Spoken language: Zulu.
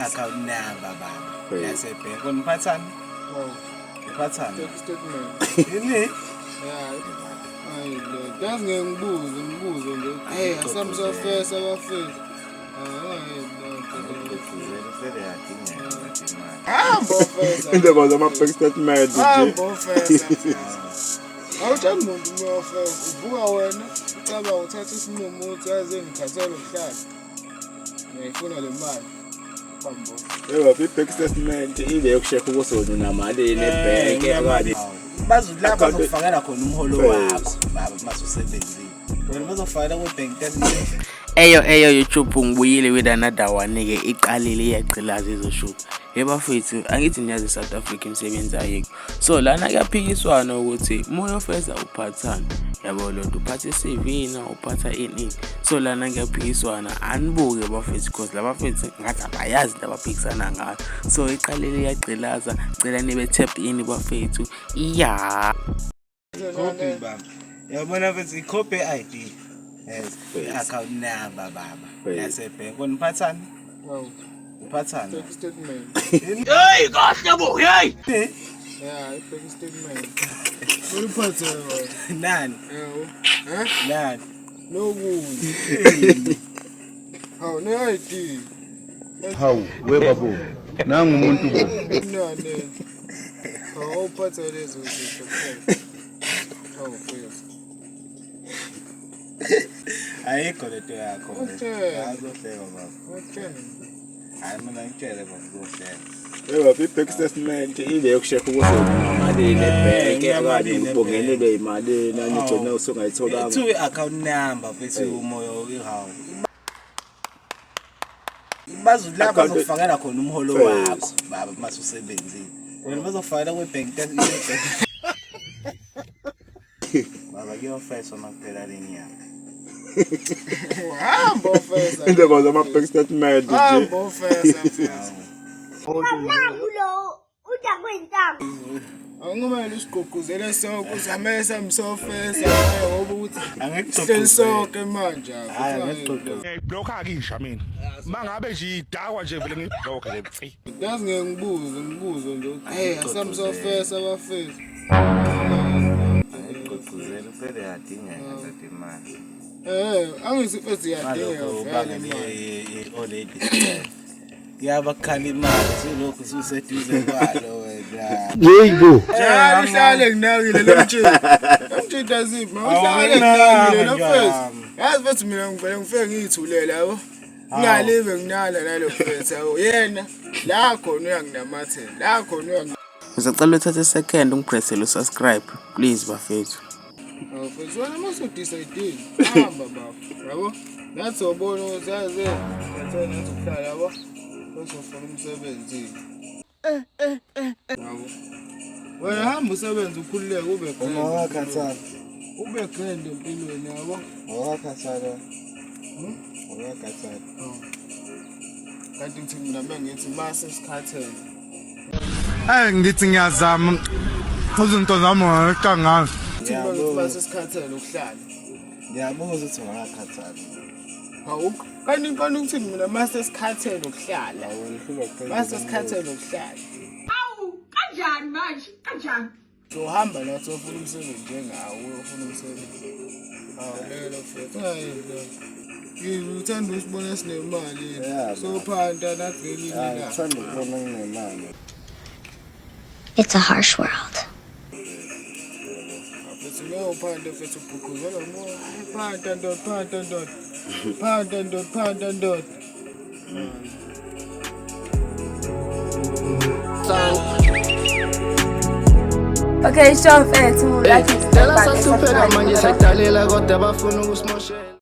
Account number baba. Yasebhenki. Wena uphathani? Wow. Uphathani? Take statement. Yini? Yeah. Ayi le, yazi ngeke ngibuze, ngibuze nje. Hey, asamsofesa abafethu. Hayi Hamba ofesa. Indaba zama-bank statement nje. Hamba ofesa. Awutsheli muntu uma uyofesa, uvuka wena, ucabanga uthatha isinqumo uthi yazi ngikhathele ukuhlala. Ngiyayifuna le mali. Bambo. Yebo, i-bank statement ile yokushekha ukuthi wena unamalini ebhenki okanye Bazola bazokufakela khona umholo wakho baba mase usebenzile. Wena bazokufakela kwi-bank statement. Eyo eyo YouTube, ngibuyile with another one ke. Iqalile iyagqilaza izoshuba. Hey bafethu, angithi niyazi South Africa imisebenzi ayikho, so lana kuyaphikiswana ukuthi uma uyofeza uphathani, yabo lonto uphatha i-CV na uphatha ini ini. So lana kuyaphikiswana, anibuke bafethu, cause laba fethu ngathi abayazi into abaphikisana ngayo. So iqalile iyagqilaza, cela nibe tapped in bafethu, ya. Copy baba. Yabona mfethu, i-copy ID. Yes. I-account number baba. Yasebhenki. Wena uphathani? Wow. Uphathani? Take statement. Hey kahle bo, hey. Yeah, i-bank statement. Uliphathe wena. Nani? Yebo. Eh? Nani? Nokunye. Hawu, ne-ID. Hawu, webabo. Nangu umuntu bo. Nane. Hawu, awuphathe lezo zinto kuphela. Hawu, mfethu. Ayikho lento yakho. Okay. Azohleka baba. Okay. Hayi mina ngitshele baba, kuzohleka. Yebo, i-bank statement ile yokushekha ukuthi wena unamalini ebhenki okanye ubongenelwe imalini anigcina usungayitholanga. Ithiwe i-account number mfethu umoyo ihawu. Bazola bazokufakela khona umholo wakho baba mase usebenzile. Wena bazokufakela kwi-bank statement. Baba, kuyofeswa makuphela le nyanga. Hamba ofesa. Indaba zama-bank statement nje. Hamba ofesa mfethu. Nangu lo udakwe intambo. Angumele usigqugquzele sonke uzamele samsofesa ngoba ukuthi sihleli sonke manje. Hayi angikuxoxe. Ngiyayibhlokha ke inja mina. Mangabe nje idakwa nje vele ngiyiblokhe nje mfi. Yazi ngeke ngibuze, ngibuze nje ukuthi hey, asamsofesa abafethu. Angikuxoxuzela phela, iyadingeka lento imali. Eh, angithi mfethu iyadingeka Ngalokho vele ubangela imali. i-oledi sicelo. Kuyabakhala imali sulokhu ususeduze kwalo wena. Yebo. Njalo uhlale nginakile lo mtshini. Lo mtshini aziphi, uhlale nginakile lo mfethu. Yazi mfethu, mina ngivele ngifike ngiyithulele yabo. Ngingalive nginala nalo mfethu yabo. Yena la khona uyanginamathela, la khona uyanginamathela. Ngisacela uthathe second ungipressele usubscribe please bafethu. Mfethu wena uma usu-decide hamba baba, yabo. Nathi sobona ukuthi yazi ngiyathola nathi ukuhlala yabo. Uzofuna umsebenzi. Yabo. Wena hamba usebenze ukhululeke ube grand. Ungakhathala. Ube grand empilweni yabo. Ungakhathala. Ungakhathala. Kanti ngithi mina mengithi mase sikhathele. Eh ngithi ngiyazama izinto zami ngahlangana. Ngithi mina ngithi mase sikhathele ukuhlala. Ngiyabuza ukuthi ungakhathala. Hawu, kanti kanti ukuthi mina mase sikhathele ukuhlala. Mase sikhathele ukuhlala. Awu, kanjani manje? Kanjani? Sohamba la sofuna umsebenzi njengawe uyofuna umsebenzi. Hawu lelo mfethu ungayenzi lento. Yini uthanda usibona sinemali yini? Yeah, Sophanta nathi ngelinye ilanga. Ngithanda ukubona nginemali. It's a harsh world. Mfethu leyo phanta mfethu ubhuquzela umoya. Phanta ndoda, phanta ndoda. Phanta ndoda, phanta ndoda. Okay, sure mfethu, like Phela sasupheka manje sedalela kodwa bafuna ukusimoshela.